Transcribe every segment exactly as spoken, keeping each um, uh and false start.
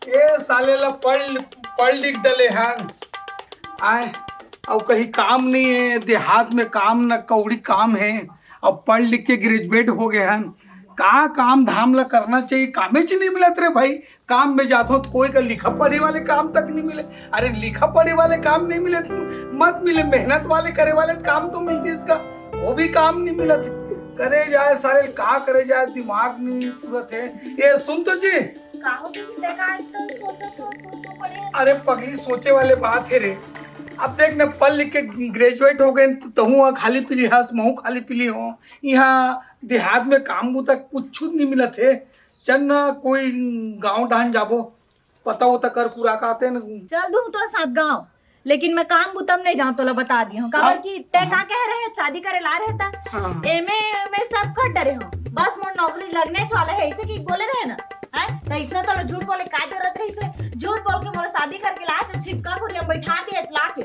ए साले ला पढ़ पढ़ लिख डले हन। आय, अउ कहीं काम नहीं है, देहात में काम न कौड़ी काम है। अब पढ़ लिख के ग्रेजुएट हो गए हन, का काम धाम ला करना चाहिए, कामेच नहीं मिलत रे भाई। काम में जात हो तो कोई का लिखा पढ़े वाले काम तक नहीं मिले। अरे, लिखा पढ़े वाले काम नहीं मिले, मत मिले, मेहनत वाले करे वाले काम तो मिलती इसका, वो भी काम नहीं मिलत। करे जाए साले, का करे जाए, दिमाग नहीं पूरत है। ये सुन तो जी, का हो गया जी? तैं का एकदम सोचत हो, सुन तो पड़े। अरे पगली, सोचे वाले बात है रे। अब देख न, पढ़ लिख के ग्रेजुएट हो गए तो तहूँ खाली पीली हस, महूँ खाली पीली हो। यहाँ देहात में काम बूता कुछ नहीं मिलत है। चल न, कोई गाँव डाहन जाबो, पता उता कर पूरा का आते न। चल दूँ तोर साथ गाँव, लेकिन मैं काम बुता म नहीं जाऊँ, तोला बता दी हूँ। काबर हाँ। कि तैं का कहे रहे, शादी करे ला रहे था। हाँ। एमे मैं सब कर डरे हूँ, बस मोर नौकरी लगने वाला है, ऐसे कि बोले रहे ना। हैं? तो इसने तोला झूठ बोले का जरूरत रही से? झूठ बोल के मोर शादी करके ला, जो छिपका खुरिया बैठा दिया चला के।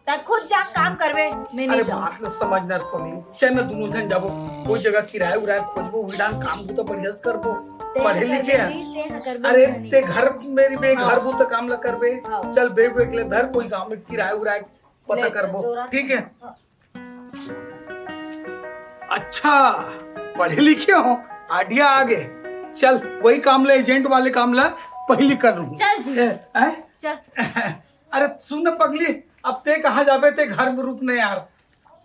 तैं खुद जा काम करबे, मैं नहीं अरे जाऊँ। बात ल समझ ना पगली, चल ना दोनों जन जाबो, कोई जगह किराया उराया खोजबो, वही डांग काम बुता बढ़िया से करबो। तैं पढ़े करबे लिखे हैं। जी, तैं करबे अरे नहीं। तैं घर मेरी बे हाँ। घर बुता काम ला करबे। हाँ। चल बैग वैग ले धर, कोई गाँव में किराया उराया पता ले, करबो, जोरा ठीक है? हाँ। अच्छा, पढ़े लिखे हो, आइडिया आ गए। चल, वही काम ला, एजेंट वाले काम ला पहली कर लूँ। चल जी। ए, हैं? चल। अरे सुन ना पगली, अब तैं कहाँ जाबे, तैं घर में रुक ना यार।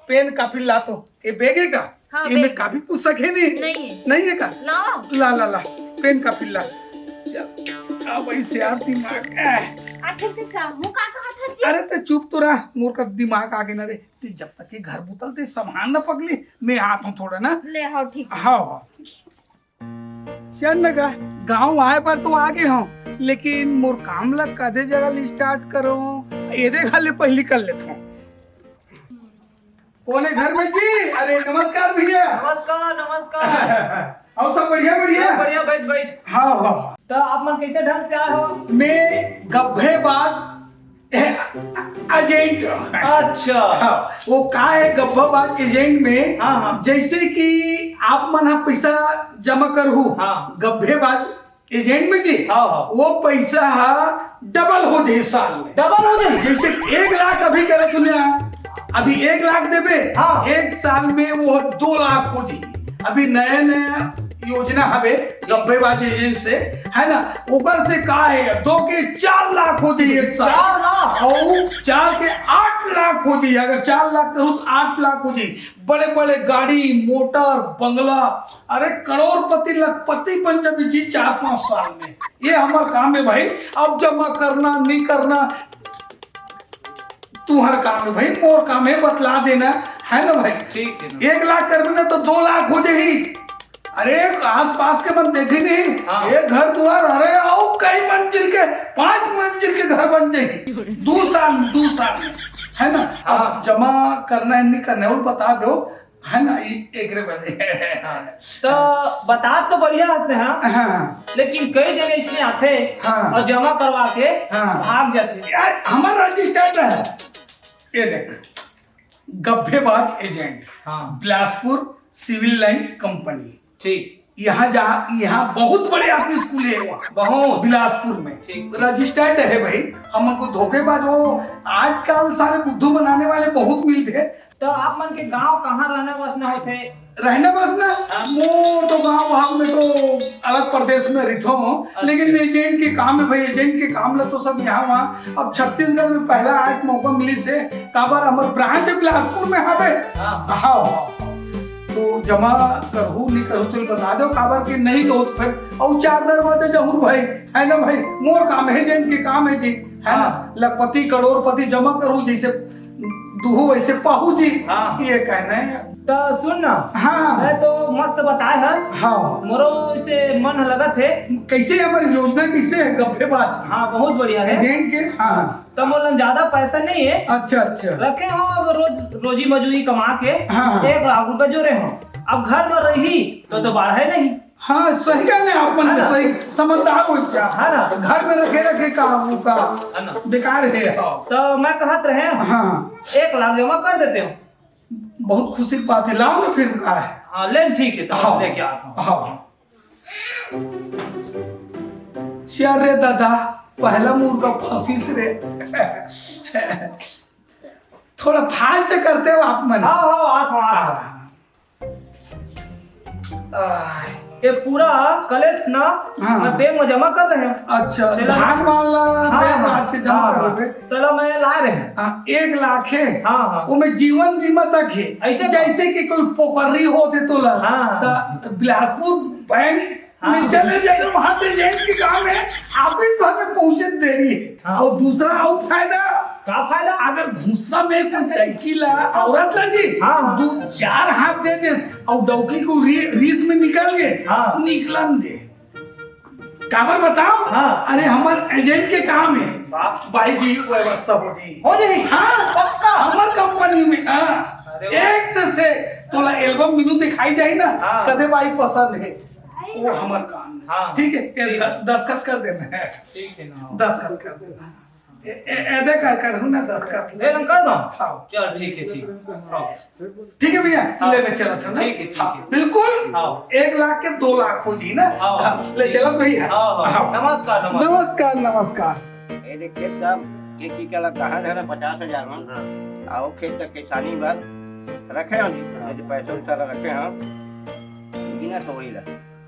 पेन कापी ला तो, ये बैग है का? हाँ, ये में बैग। कापी पुस्तक है नहीं? नहीं है। नहीं है का? लाओ। ला, ला, ला, पेन कापी ला। चल, अब ऐसे यार दिमाग, आह। आखिर तैं का, हूँ का कहा था जी? अरे तैं चुप तो रह, मोर का दिमाग आगे ना रे। तैं जब तक ये घर बुता ल तैं संभाल ना पगली, मैं आत हूँ थोड़ा ना। ले, हाँ, ठीक है। हाँ, हाँ। चल न गा, गाँव आए बर तो आगे हूँ, लेकिन मोर काम ला कदे जगह ले स्टार्ट करूँ, एदे घर ले पहली कर लेत हूँ। कौन है घर में जी? अरे नमस्कार भैया। नमस्कार, नमस्कार। और सब बढ़िया, बढ़िया? सब बढ़िया, बैठ, बैठ। हाँ, हाँ। तो आप मन कैसे ढंग से आए हो? मैं गब्भेबाज ए-, एजेंट। अच्छा। हाँ, वो का है गब्भेबाज एजेंट में? हाँ, हाँ। जैसे कि आप मन ह पैसा जमा करहू, हाँ। गब्भेबाज एजेंट में जी, हाँ, हाँ। वो पैसा ह डबल हो जाही साल में। डबल हो जाही? जैसे एक लाख अभी करे तूने, अभी एक लाख देबे, हाँ। एक साल में वो दो लाख हो जाही। अभी नया नया योजना हवे गब्भेबाज एजेंट से, है ना, ओकर से का है, दो के चार लाख हो जाही एक साल। चार लाख? और चार के आठ लाख हो जाही, अगर चार लाख करूँ तो आठ लाख हो जाही। बड़े बड़े गाड़ी, मोटर, बंगला, अरे करोड़पति, लखपति बन जाबे जी चार पाँच साल में। ये हमार काम है भाई, अब जमा करना, नहीं करना, तुम्हार काम है भाई, मोर काम है बतला देना, है ना भाई? ठीक है ना। एक लाख करबे ना तो दो लाख हो जाही। अरे आसपास के मन देखे नहीं, हाँ। एक घर दुआर, अरे आओ कई मंजिल के, पाँच मंजिल के घर बन जाही। दो साल में, दो साल में, है ना? हाँ। अब जमा करना है, नहीं करना है, वो बता दो, है ना? ये एक रे बजे। हाँ। तो बतात तो बढ़िया हस तैं, हाँ? हाँ, हाँ। लेकिन कई जने इसमें आथे हाँ। और जमा करवा के हाँ। भाग जाथे। यार, हमारा रजिस्टर्ड है। ये देख, गब्भेबाज एजेंट, हाँ। Bilaspur civil line company. ठीक। यहाँ जा, यहाँ बहुत बड़े ऑफिस खुले हैं वहाँ। बहुत। बिलासपुर में। ठीक। रजिस्टर्ड है भाई, हमन को धोखेबाज, वो आजकल सारे बुद्धू बनाने वाले बहुत मिलते हैं। तो आप मन के गांव कहाँ रहना बसना होथे? रहना बसना? हाँ। मोर तो गांव भाग में तो अलग प्रदेश में रहिथों, अच्छा। लेकिन एजेंट के काम है भाई, एजेंट के काम ला तो सब यहाँ वहाँ। अब छत्तीसगढ़ में पहला आए के मौका मिलिस हे, काबर हमर ब्रांच बिलासपुर में हवे। हाँ। हाँ, हाँ। तो जमा करहू, नहीं करहू, तो बता दो, काबर के नहीं तो फिर अउ चार दरवाजे जहूर भाई, है ना भाई? मोर काम है, एजेंट के काम है जी, है ना? हाँ। लखपति, करोड़पति जमा करहू, जैसे दूहू वैसे पाहू जी, हाँ। ये कहना है। तो सुन ना, हाँ। मैं तो मस्त बताए हस। हाँ। मोरो से मन लगत है। कैसे हमारी योजना कैसे है, गप्पे बात? हाँ, बहुत बढ़िया है। एजेंट के, हाँ। तो मोला ज्यादा पैसा नहीं है। अच्छा, अच्छा। रखे हो अब रोज, रोजी मजूरी कमा के हाँ, हाँ। एक लाख रुपए जोड़े हो। अब घर में रही तो, तो बाढ़े नहीं। हाँ, सही कहने आप मन है ना? सही समझदार हो अच्छा। है ना? घर में रखे, रखे का, वो का है ना? बेकार है। हाँ। तो मैं कहत रहे हूँ, हाँ। एक लाख जमा कर देते हो। बहुत खुशी की बात है, लाओ ना फिर का है। हाँ, ले ठीक है, तो हाँ। लेके आता हूँ। हाँ। चल रे दादा, पहला मुर्गा फंसिस रे। थोड़ा fast करते हो आप मन। हाँ, हाँ, आत हूँ, आत हूँ। आह। ये पूरा कलेस ना हाँ। मैं बैंक में जमा कर रहे हैं। अच्छा, तेला धान वाला हाँ, बैंक में हाँ, आज से जमा हाँ, कर हाँ। रहे। तेला मैं ला रहे हैं। हाँ, एक लाख है। हाँ, हाँ। वो में जीवन बीमा तक है। ऐसे का? जैसे कि कोई पोकरी होते तो ला। हाँ, हाँ। त बिलासपुर बैंक हाँ। में चले जाए, वहां से agent के काम है, office भर में पहुंचे देरी है। हाँ। और दूसरा और फायदा, का फायदा? अगर गुस्सा में कोई डौकी ला, औरत ला जी, हाँ, हाँ। दो चार हाथ दे दे और डौकी को री-, रीस में निकाल के हाँ। निकलन दे। काबर बताओ? हाँ। अरे, हमर agent के काम है, वाह। भाई भी व्यवस्था हो जी। हो जाई? हाँ, पक्का। हमर कंपनी में, हाँ। अरे वाह। एक से, से तोला album मिलू दिखाई जाए ना, हाँ। कदे भाई पसंद है, वो हमर काम है। हाँ, ठीक है, ये ठीक। द-, दस्तखत कर देना है। ठीक है ना। दस्तखत कर देना। ए, ए, एदे कर, कर हूँ ना दस्तखत। ए, कर दो। हाँ। चल, ठीक है, ठीक। हाँ। ठीक है भैया, हाँ। ले मैं चला था ना। ठीक है, ठीक हाँ, है। बिल्कुल। हाँ। एक लाख के दो लाख हो जी ना। हाँ। हाँ, ले चला भैया। हाँ, हाँ। हाँ। नमस्कार, नमस्कार। नमस्कार, नमस्कार। ये देखिए, काम के की क्या लगता है, धरा पचास हजार में। हाँ। आओ, खेत का किसानी बात रखे हम जी। हाँ। ये पैसा उसा रखे हम। बिना थोड़ी ला।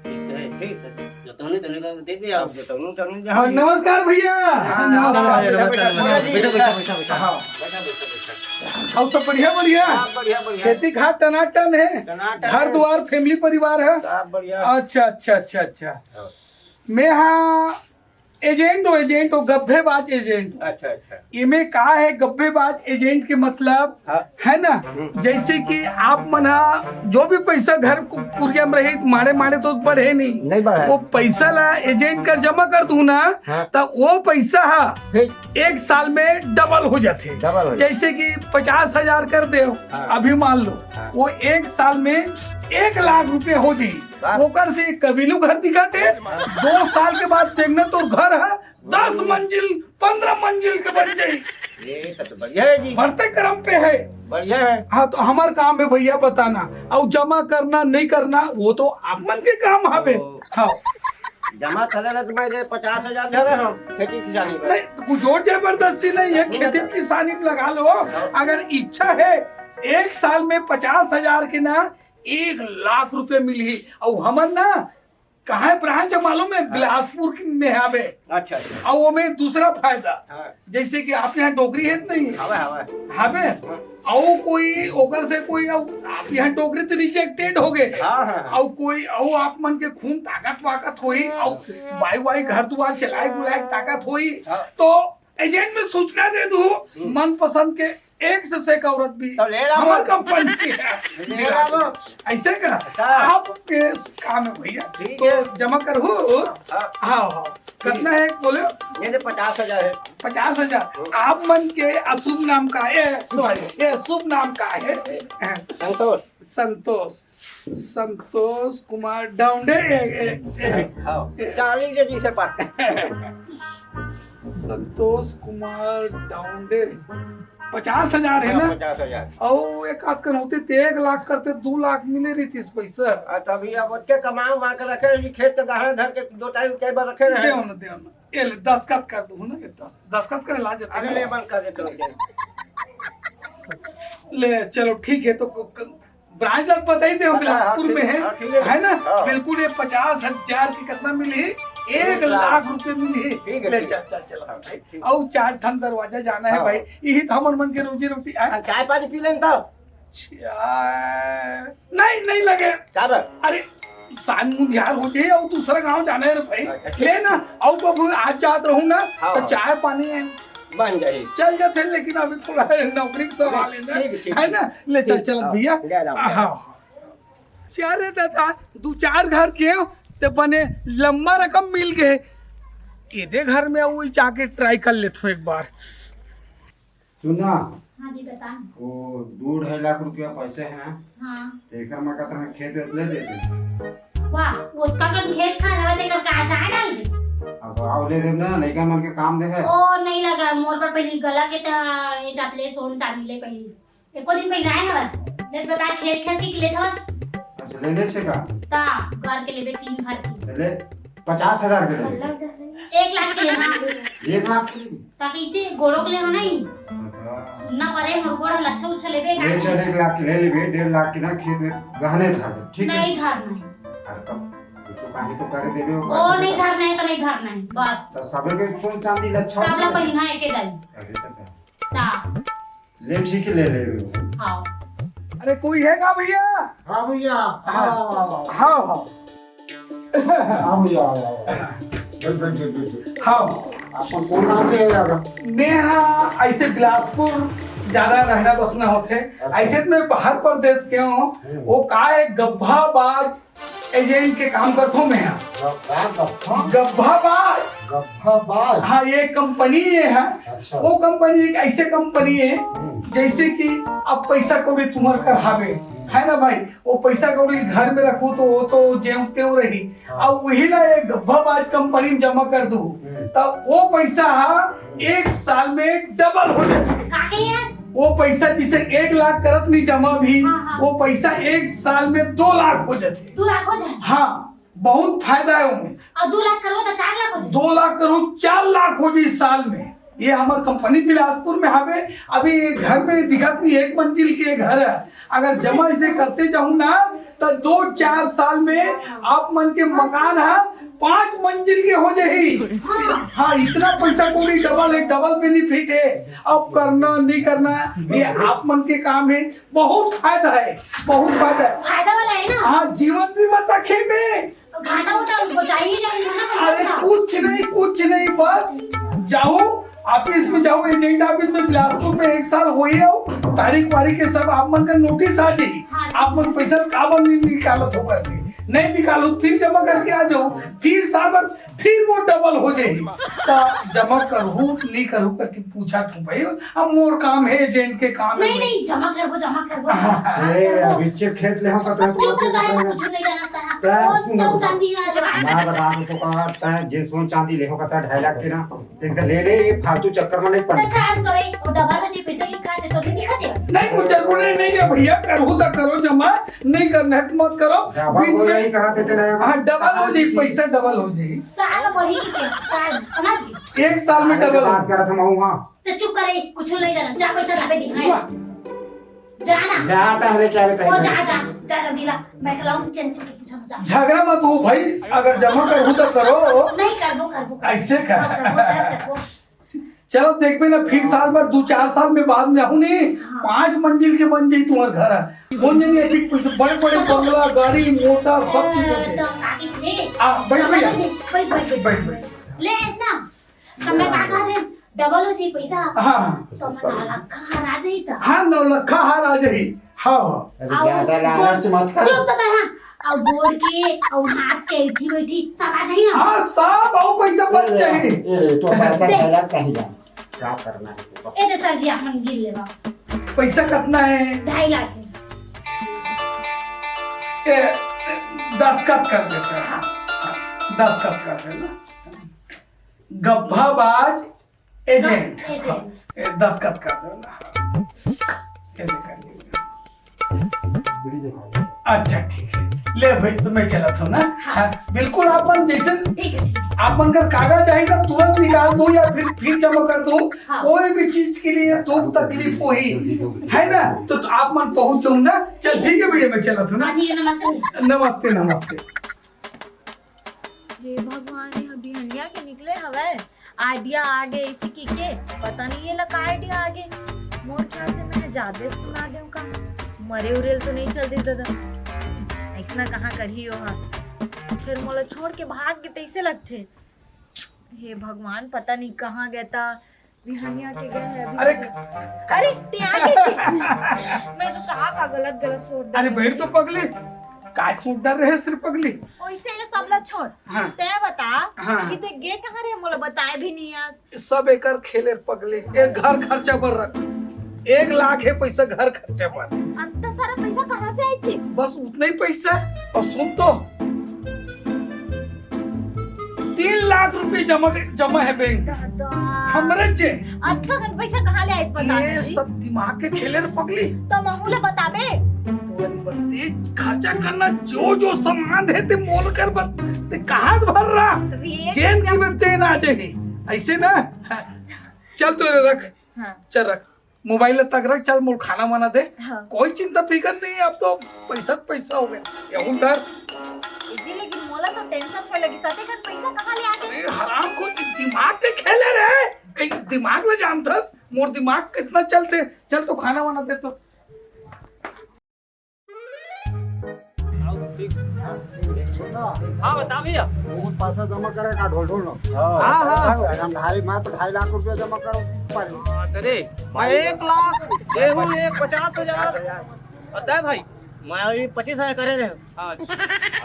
ठीक है, ठीक है। जतौनी तने का देख लिया। सब जतौनी तने हाँ, जहाँ नमस्कार भैया। हाँ, नमस्कार। नमस्कार, नमस्कार। बैठो, बैठो, बैठो, बैठो। हाँ। बैठो, बैठो, बैठो। और सब बढ़िया, बढ़िया? हाँ, बढ़िया, बढ़िया। खेती खार टनाटन है? टनाटन घर है। दुआर, family परिवार है? सब बढ़िया। अच्छा, अच्छा, अच्छा, अच्छा। हाँ। मैं हाँ agent हो, agent हो, गब्बेबाज agent हो। अच्छा, अच्छा। इमे का है, गब्बेबाज agent के मतलब हाँ। है ना, हम्म। जैसे कि आप मन हा जो भी पैसा घर कु-, कुरिया में रही, माड़े माड़े तो बढ़े नहीं। नहीं बढ़े। वो पैसा ला agent कर जमा कर दू ना, हाँ। त वो पैसा हा ठीक। एक साल में double हो जाथे। Double हो जाथे। जैसे कि पचास हजार कर दे, हाँ। अभी मान लो, हाँ। वो एक साल में एक लाख रुपए हो जाई। वाह। ओकर से कबीलू घर दिखाते, हाँ। दो साल के बाद देखना तो घर है दस मंजिल, पन्द्रह मंजिल के बन जाई। ये तो, तो बढ़िया है जी। बढ़ते क्रम पे है। बढ़िया है। हाँ, तो हमार काम है भैया बताना, और जमा करना नहीं करना वो तो आप मन के काम हवे। ओ। हाँ। जमा करे ला तो मैं दे पचास हजार धरे हम खेती किसानी में। नहीं, तो कुछ जोर जबरदस्ती नहीं है, नहीं खेती करता। किसानी में लगा लो। हाँ। अगर इच्छा है एक साल में पचास हजार के ना एक लाख रुपए मिलही, और हमर ना कहाँ branch है मालूम है? हाँ। बिलासपुर के में हवे। अच्छा, अच्छा। और वो में दूसरा फायदा, हाँ। जैसे कि आप यहाँ डोकरी है नहीं? हवे, हवे। हवे? हाँ। और कोई ओकर से कोई, और आप यहाँ डोकरी तो rejected हो गए। हाँ, हाँ, हाँ। और कोई, और आप मन के खून ताकत वाकत होई, हाँ। और भाई, भाई घर दुआर चलाए बुलाए ताकत होई, हाँ। तो agent में सूचना दे दू, हम्म। मनपसंद के एक से एक औरत भी तो ले ला हमार वो। कंपनी है। ले ला वो। ऐसे का? अच्छा। आपके काम है भैया। ठीक तो है। जमा करहू? हाँ। हाँ, हाँ। कितना है बोले? ये तो पचास हजार है। पचास हजार। हम्म। आप मन के अशुभ नाम का है, sorry, ये शुभ नाम का है। संतोष। संतोष। संतोष कुमार डाउंडे। ए, ए, ए, हाँ। ए। चालीस के जी से पास। संतोष कुमार डाउंडे। पचास हजार है हाँ, ना? पचास हजार। अउ एक आध कन होते ते एक लाख करते, दो लाख मिले रहितिस पैसा। आ, तभी अब ओतके कमा उमा के रखे रही, खेत के गहना धर के दो टाइम के बार रखे रहे। देव ना, देव ना। ए ले, दस्तखत कर दू ना, ये दस-, दस्तखत करे ला जाते अरे, हैं। ले बंद कर दे, चलो, चलो। ले, चलो, ठीक है, तो क-, क-, branch ला बताई दे, हम हाँ, हाँ, बिलासपुर ठीक में है, है, हाँ, ठीक है। है ना? हाँ। बिल्कुल, ये पचास हजार के कितना मिली? एक एक लाख। लाख रुपए मिली। ठीक है, ले, ठीक। चल, चल, चल, हाँ, भाई। ठीक। अउ चार ठन दरवाजा जाना है, हाँ। भाई। यही तो हमर मन के रोजी रोटी है। हाँ, चाय पानी पी लेन तब। चाय नहीं, नहीं लगे। का बा? अरे, सांझ मुंधियार हो जाए अउ दूसरा गांव जाना है रे भाई। अच्छा, ठीक। ले ना, अउ बाबू आज जात रहूं ना, हाँ, तो हाँ। चाय पानी है। बन जाई। चल जाते हैं, लेकिन अभी थोड़ा नौकरी के सवाल है ना, ठीक, ठीक, है ना? ले चल, ठीक। चल हाँ, भैया। ले जाओ। हाँ, हाँ। अरे दादा, दो चार घर के ते बने लंबा रकम मिल गए। एदे घर में वही जाके try कर लेता हूँ एक बार। सुन ना। हाँ जी, बता। वो दो ढाई लाख रुपया पैसे है ना? हाँ। तो एक में कहता है खेत वेत ले देते। वाह, ओतका कन खेत खार हवे, तेकर का चाय डाल दे? अब आओ ले देब ना, लइका मन के काम देवे। ओ, नहीं लगा, मोर पर पहली गला के त ये जात ले सोन चांदी ले पहली। एको दिन पहिराए हवस। ले बता, खेत खेत के लेत हवस? अच्छा, ले ले से का? ता, घर के लेबे तीन भर की। ले ले, पचास हजार के ले ले। एक लाख के लेना। एक लाख के लेना? ताकि इसे गोड़ो के लेना नहीं। सुनना पड़े, मोर गोड़ लच्छा उच्छा लेबे का? ले चल, एक लाख के ले लेबे, डेढ़ लाख के ना खेत में गहने धर दे, ठीक है? नहीं धरना है। अरे तब कुछ काहे तो करे देबे, वो ओ पैसा नहीं तो धरना है, तो नहीं धरना है, बस। तो सबे के सोन चांदी लच्छा सब ला उच्छा ले। पहिना एके दाई। अरे तो ता। ले ठीक है, ले ले। हाँ। अरे कोई है का भैया? हाँ भैया, हाँ। आओ, आओ, आओ। हाँ, हाँ। हाँ भैया, आओ, आओ, आओ। बैठ, बैठ, बैठ, बैठ। हाँ। आप कौन गांव से है यार? मैं हाँ, ऐसे बिलासपुर ज्यादा रहना बसना होथे। अच्छा। ऐसे तो मैं बाहर परदेस के हूँ। हम्म। वो का है, गब्भाबाज एजेंट के काम करथों मैं हा। गब्भाबाज? गब्भाबाज। हाँ, ये कंपनी ये है। अच्छा। वो कंपनी एक ऐसे कंपनी है, हम्म। जैसे कि अब पैसा कौड़ी तुम्हार कर हावे, हम्म। है ना भाई? वो पैसा कौड़ी घर में रखू तो वो तो जेव तेव रही। हाँ। अब वही ला ये गब्भाबाज कंपनी में जमा कर दू, हम्म। तब वो पैसा हा एक साल में डबल हो जाथे। का के यार? वो पैसा जिसे एक लाख करत नहीं जमा भी, हाँ, हाँ। वो पैसा एक साल में दो लाख हो जाथे। दो लाख हो जाए? हाँ, बहुत फायदा है उनमें। और दो लाख करो तो चार लाख हो जाए। दो लाख करो, चार लाख हो जाए साल में। ये हमार कंपनी बिलासपुर में हवे। अभी ये घर में दिखत नहीं, एक मंजिल के घर है। अगर जमा इसे करते जाऊं ना, तो दो चार साल में आप मन के मकान है पांच मंजिल के हो जाही। हाँ। हाँ, इतना पैसा कौड़ी डबल है, डबल बेनिफिट है। अब करना नहीं करना, ये आप मन के काम है। बहुत फायदा है, बहुत फायदा है। फायदा वाला है ना? हाँ, जीवन बीमा तक है में। घाटा उठा, बचाई ही जाए ना, अरे ना। कुछ नहीं, कुछ नहीं, बस जाओ ऑफिस में, जाओ एजेंट ऑफिस में, बिलासपुर में एक साल होई हो, तारीख वारीख के सब आप मन का नोटिस आ जाई। हाँ। आप मन पैसा काबर नहीं निकालत हो करके, नहीं निकालो, फिर जमा करके आ जाओ, फिर साल बाद फिर वो डबल हो जाई। तो जमा करहू नहीं करहू करके पूछा थू भाई, अब मोर काम है, एजेंट के काम है। नहीं, नहीं, जमा करबो, जमा करबो। हाँ। हाँ, ए, करबो। अभी चेक खेत ले हम पता चुप कर, कुछ नहीं जाना था। तै वो सुन तो ना। चांदी वाला। मैं बता दूं तो कहा, तै जे सोन चांदी ले हो कहता ढाई लाख के ना, एक तो ले ले, ये फालतू चक्कर में नहीं पड़ना। तो काम करे, वो डबल हो जी, पैसे की खाते तो भी दिखा दे। नहीं, कुछ जरूरी नहीं है भैया, करो तो करो जमा, नहीं करना है तो मत करो। डबल हो जाई, कहा थे तेरे। हाँ, डबल हो जाई, पैसा डबल हो जाई। साल बढ़ी के, साल, समझ गई? एक साल में डबल हो। बात करत हम वहाँ। तो चुप करे, कुछ नहीं जाना, जा पैसा लाके दिखा। जा ना। जाता है, क्या बेटा? ओ, जा, जा, जा, जल्दी ला। मैं खिलाऊं, चैन से पूछा, जा। झगड़ा मत हो भाई, अगर जमा करहू तो करो। नहीं, करबो, करबो, करबो। ऐसे का? हाँ, करबो, सर, करबो। चलो, देखबे ना, फिर साल भर, दो चार साल में बाद में आऊं नहीं, हाँ। पांच मंजिल के बन जाई तुम्हार घर। कौन जानी, अभी कुछ बड़े-बड़े बंगला, गाड़ी, मोटर, सब चीज हो जाए। तो आगे थे। आ, बैठ, बैठ। बैठ, बैठ, बैठ। बैठ, बैठ। ले, इतना। तो मैं का कहा थे, डबल हो जाई पैसा। हाँ। तो मैं नौलखा हार आ जाई था। हाँ, नौलखा हार आ जाई। हाँ। अरे, ज्यादा लालच मत कर। चुप तो कर, हाँ। अब बोल के, अब हाथ के इठी बैठी, सब आ जाई ना। हाँ, सब, और पैसा बच जाए। ए, तो पैसा देख। गलत कहीं जा। क्या करना है तुमको? ए दे सर जी, अपन गिन लेबा। पैसा कितना है? ढाई लाख है। ए, दस्तखत कर देते हैं। हाँ। दस्तखत कर देना। गब्भाबाज एजेंट। एजेंट। हाँ, ए, दस्तखत कर देना। ये ले कर लीजिए। बीड़ी दिखाओ। अच्छा, ठीक है। ले भाई, तो मैं चलत हूँ ना। हाँ। हाँ, बिल्कुल, आप मन जैसे ठीक है, ठीक है। आप मन का कागज आए ना, तुरंत निकाल दो या फिर, फिर जमा कर दो। हाँ। कोई भी चीज के लिए दुख तकलीफ होही, है ना, तो, तो आप मन पहुंच जाओ ना। चल, ठीक है। ठीक है भैया, मैं चलत हूँ ना। हाँ, ठीक है, नमस्ते भैया। नमस्ते, नमस्ते। हे भगवान, ये बिहनिया के निकले हवय, आइडिया आ गे इसी की के, पता नहीं ये ला का आइडिया आ गे। मोर ख्याल से मैं जादे सुना देव का, मरे उरे ल तो नहीं चल दे दादा, ऐसना कहाँ करही ओहा, फिर मोला छोड़ के भाग गे तैसे लगथे। हे भगवान, पता नहीं कहाँ गए ता, बिहनिया के गए है अभी। अरे, अरे, ते आ गई थी। मैं तो कहा का गलत, गलत सोच अरे, डाली। बैठ तो पगली, काय सोच डाल रहे सिर्फ पगली? ओइसे ये सब ला छोड़। हाँ। तै बता हाँ। कि ते गे कहाँ रहे, मोला बताए भी नहीं आज। सब एकर खेले पगली, एक घर खर्चा पर रख। एक लाख है पैसा घर खर्चा पर। अत्ता सारा पैसा कहाँ से आई थी? बस उतना ही पैसा। और सुन तो, तीन लाख रुपए जमा, जमा है बैंक में। दादा। हमरे चे। अच्छा, कन पैसा कहाँ ले आइस, बता ये दे। सब दिमाग के खेले रे पगली। तो महू ले बताबे। तोर बंद ये खर्चा करना, जो जो सामान हे ते मोल कर बत, ते कहात भर रहा। अभी एक जेन रुपया की बत तेन आ जाही। ऐसे ना, चल तो रख, हाँ। चल रख, मोबाइल तक रख, चल मोल खाना वाना दे। हाँ। कोई चिंता फिकर नहीं, अब तो पैसा पैसा हो गया। ये उधर जी, लेकिन मोला तो टेंशन होए लगी, सते कर पैसा कहाँ ले आ गए? अरे हराम को दिमाग के खेले रे, कहीं दिमाग ले जानथस, मोर दिमाग कितना चलते। चल तो खाना वाना दे तो। हाँ, बता भैया। वो पैसा जमा करे का ढोल ढोल ना। हाँ, हाँ। हम ढाई, मैं तो ढाई लाख रुपया जमा करो। हाँ, अरे, मैं एक लाख, गेहूं एक पचास हजार। पता है भाई, मैं अभी पच्चीस हजार करे रहे। हाँ। आज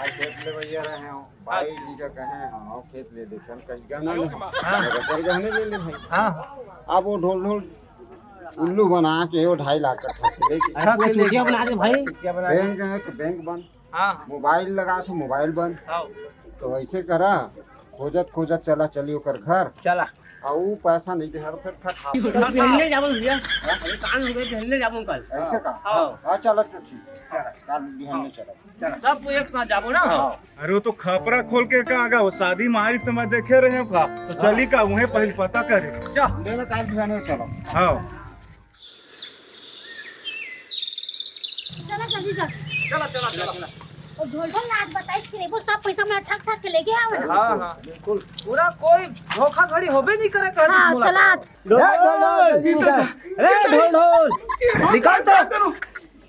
खेत ले भैया रहे हो। बाई जी का कहे, हाँ, खेत ले दे, चल कहीं गहना ले। हाँ। अगर चल गहने ले ले भाई। हाँ। अब वो ढोल ढोल उल्लू बना के वो ढाई लाख का ठग ले। अच्छा, चुटिया बना दे भाई। बैंक है तो बैंक बंद। हाँ। मोबाइल लगा तो मोबाइल बंद। हाँ। तो ऐसे करा, खोजत खोजत चला चली ओकर घर। चला। और वो पैसा नहीं दे, फिर ठठा। बिहन्ने जाबो भैया। अरे काम हो गए, बिहन्ने जाबो कल। ऐसे का? हाँ। हाँ, चला तो ठीक। चला। कल बिहन्ने चला। सबको एक साथ जाबो ना। हाँ। अरे वो तो खपरा खोल के कहाँ गा, वो शादी मारी तो मैं देखे रहे हूँ का। तो चली का, उहे पहले पता करे। चल। ले लो, काल बिहान में चलो। हाँ। चला जल्दी चल। चला, चला, चला। और ढोल ढोल नाच बताइस कि रे, वो सब पैसा मैं ठक ठक के लेके आवे। हाँ, हाँ, बिल्कुल। पूरा कोई धोखाधड़ी होबे नहीं करे, कहे हाँ, चला। अरे ढोल ढोल, निकाल तो।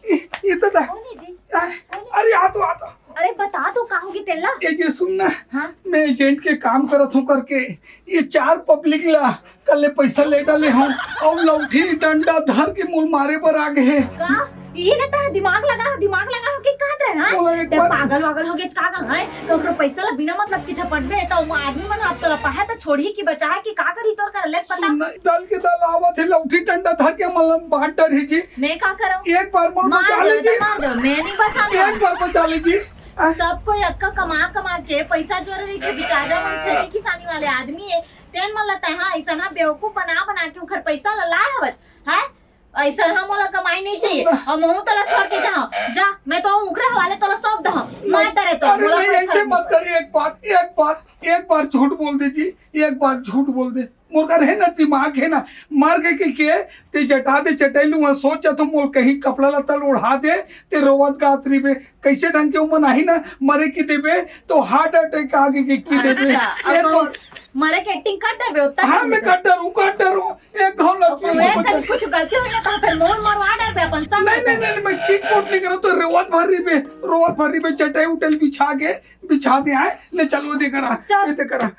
ये, ये तो था। कौन है जी? आ, कौन है? अरे, आ तो, आ तो। अरे, बता तो, का होगे तेला? ए, ये सुन ना, हाँ? मैं एजेंट के काम करत हूँ करके, ये चार पब्लिक ला कल ले पैसा ले डाले हूँ, और लौठी डंडा धर के मोल मारे बर आ गए हैं। का? ये ना, तैं दिमाग लगा, दिमाग लगा हो कि कहत रहे, हाँ? बोला एक तैं बार। पागल वागल हो गए, का कर, हाँ? तो ओकरो पैसा ला बिना मतलब के झपटबे, तो वो आदमी मन आप तोला पाहे तो छोड़ही कि बचाहे कि का करी तोर कर, ले पता। सुन ना, दल के दल आवत है, लौठी डंडा धर के मलम बांट डर ही जी। मैं का करंव? एक बार मोर मार बचा दो, ले जी। मार दो, मैं नहीं बचाऊंगा। एक बार बचा ले जी। आ। सब कोई अक्का कमा कमा के पैसा जोरे रहिथे, बिचारा मन खेती किसानी वाले आदमी है। तेन मन ला तैं हा अइसन हा बेवकूफ बना बना के उखर पैसा ला लाए हवस, हैं? अइसन हा मोला कमाई नहीं चाहिए। और महू तोला छोड़ के जाओ, जा, मैं तो उखरे हवाले तोला सौंप दहूं। मार डरे तो अरे मोला नहीं, कोई ऐसे फर्क मत नहीं। करिए। एक बार, एक बार, एक बार झूठ बोल दे जी, एक बार झूठ बोल दे। मोर कर है ना, दिमाग है ना, मर के, के, के ते जटा दे चटैलू, वहाँ सोच जाथो, मोल कहीं कपड़ा लत्ता ओढ़ा दे, ते रोवत गात रहिबे। कैसे ढंग के उमन आही ना, मरे की देबे, तो हार्ट अटैक आगे के की देबे। अच्छा, अब एक तू बार मरे के एक्टिंग कर डरबे, उतना हाँ, कर मैं डरबे। कर डरूं, कर डरूं। एक घाव लग अब गया, मैं कभी कुछ गलती होई ना, तो फिर मोर मरवा डरबे अपन संग नहीं, में। नहीं, नहीं, मैं चिट पोट नहीं करूं, तो रोवत भर रहिबे, रोवत भर रहिबे, चटाई उटल बिछा के, बिछा दे आए, ले चल वो दे करा, चल। ये दे करा।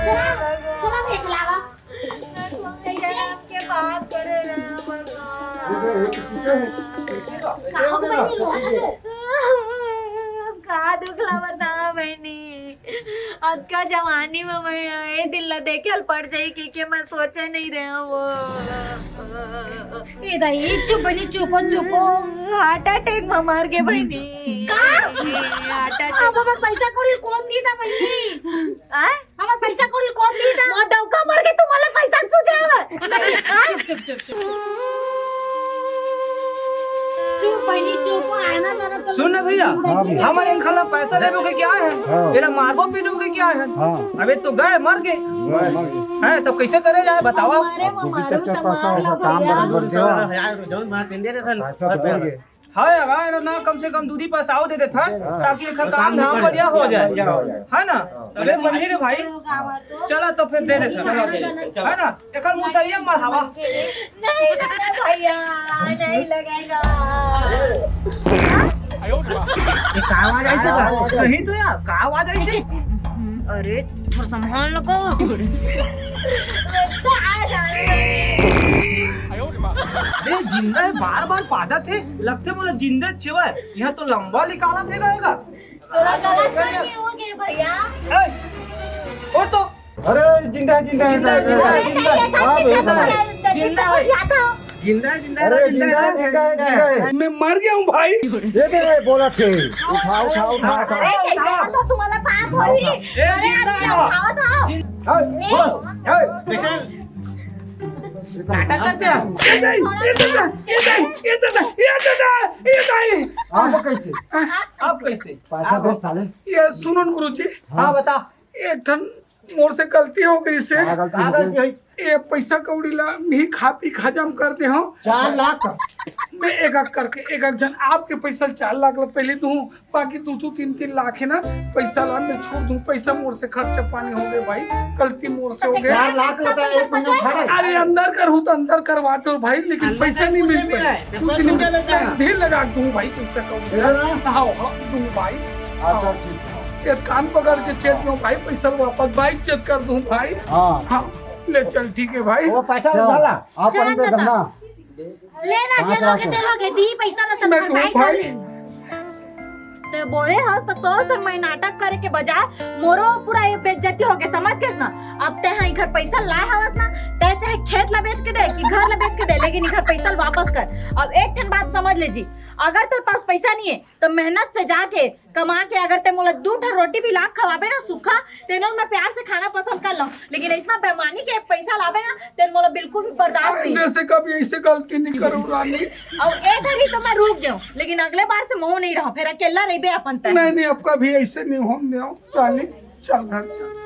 चला, चला, भैया, चलावा। कैसे? के बात करे रहे हैं भगवान। का हो गया? का दुख ला बता बहनी। अतका जवानी में मैं ए दिन ला देखे ल पड़ जाई के, के मैं सोचे नहीं रहे हूँ वो। ए दाई, चुप बनी, चुप हो, चुप हो। हार्ट अटैक में मर गए बहनी। का? Heart attack. अब हमर पैसा कौड़ी कौन दी था बहनी? आय? हमर पैसा कौड़ी कौन दी था? मोर डौका मर गए, तुम्हारा पैसा सूझे हवे। आय? चुप, चुप, चुप, चुप। चुप बहनी, चुप, आना जाना तो सुन ना भैया, हाँ भैया। हमर इनखा ला पैसा लेबो के क्या है? हाँ। एला मारबो पीटबो के क्या है? हाँ। अबे तो गए, मर गए। मर गए। हैं, तो कैसे करे जाए, बतावा? अरे, वो अब मारू चक्कर तो पैसा मार वैसा लो काम भैया। बराबर देवा। यार, जौन मार पिंदे थे, पैसा तो बढ़ गए। हाँ यार, हाँ यार, ना, कम से कम दूधी पैसा दे देता, हाँ। ताकि एकर काम धाम बढ़िया हो जाए, है ना? तबे बनी रे भाई। चला तो फिर दे देता, है ना? एकर मुसरिया मढ़ावा। नहीं लगेगा भैया, नहीं लगेगा। ये का आवाज आई से? सही तो यार, का आवाज आई से? अरे, थोड़ा संभाल लो को। ए, जिंदा है, बार-बार पादत है, लगथे मोला जिंदा चेवय। यहाँ तो लंबा निकालत है, गएगा। तोरा गलत फहमी हो गए भैया। ए, उठ तो। अरे, जिंदा है, जिंदा है, जिंदा है, जिंदा है, जिंदा है, जिंदा है। अरे, हाँ, भैया, कैसे हाँ। जिंदा है? जिंदा है, जिंदा है, अरे, जिंदा जिंदा है, है, जिंदा है, जिंदा है। मैं मर गया हूँ भाई। ये दे रे, बोला थे। उठा, उठा, उठा, उठा। अरे, कैसे हो तो तुम्हारा पाप हो रही? ए, अरे, जिंदा आप है। क्या उठाओ था? ए, ए, बोल, ए। कैसे? नाटक करते हैं। ये दाई, ये दादा, ये दाई, ये दादा, ये दाई, ये दाई। आप कैसे? आप कैसे? पैसा दे साले। ये सुनो न गुरुजी। हाँ, बता। एक ठन मोर से गलती हो गई से। हाँ, गलती हो गई। ये पैसा कौड़ी ला मी खा पी हजम कर दे हूँ। चार लाख। मैं एक एक करके एक एक झन आपके पैसा चार लाख ला पहले दूँ, बाकी दो दो तीन तीन लाख है ना, पैसा ला मैं छोड़ दूँ। पैसा मोर से खर्चा पानी हो गए भाई, गलती मोर से हो गए। चार लाख लेता है एक महीना भाड़ा। अरे अंदर कर हूँ तो अंदर करवाते हो भाई, लेकिन अंदर पैसा नहीं मिल पाया। कुछ नहीं मिल पाया। धीर लगा दूँ भाई, पैसा कौड़ी। हाँ, हाँ, दूँ भाई। अच्छा, ठीक है। ये कान पकड़ के चेत में भाई, पैसा वापस भाई चेत कर दूँ भाई। हाँ। हाँ, ले चल, ठीक है भाई। वो पैसा चल, उठा ला। आप चल, अंदर चल। धरना। ले ना, पाँच जे लोगे, लाख। ते लोगे, दी पैसा ना, मैं तुम्हारे दूँ भाई भाई। खाली। ते बोले हस, तो तोर संग मैं नाटक करे के बजाय मोरो पूरा ये बेइज्जती हो गया, समझ गए ना? अब ते हाँ इधर पैसा लाए हवस ना, ते चाहे खेत ला बेच के दे कि घर ला बेच के दे, लेकिन इधर पैसा वापस कर। अब एक ठन बात समझ ले जी, अगर तेरे पास पैसा नहीं है तो मेहनत से जाके कमा के अगर ते मोला दू ठन रोटी भी ला खवाबे ना सूखा, तेनो मैं प्यार से खाना पसंद कर लूं, लेकिन ऐसा बेईमानी के पैसा लाबे ना, तेन मोला बिल्कुल भी बर्दाश्त नहीं। आइंदा से कभी ऐसे गलती नहीं करूँ रानी। और एक घड़ी तो मैं रुक गयो, लेकिन अगले बार से मोह नहीं रहा, फिर अकेला रहिबे अपन तक। नहीं, नहीं, अब कभी ऐसे नहीं होने दो रानी, चल घर चल।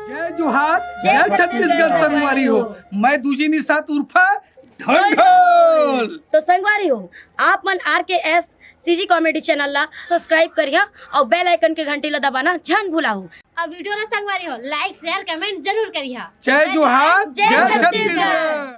जय जोहार, जय जय छत्तीसगढ़ छत्तीसगढ़ संगवारी हो। संगवारी हो। मैं दूजी निषाद उर्फा ढोल ढोल। तो संगवारी हो, आप मन आर के एस सी जी कॉमेडी चैनल ला सब्सक्राइब करिहा और बेल आइकन के घंटी ला दबाना झन भुलाहू। अब वीडियो ला संगवारी हो, लाइक, शेयर, कमेंट जरूर करिहा। जय जोहार, जय जय छत्तीसगढ़। छत्तीसगढ़।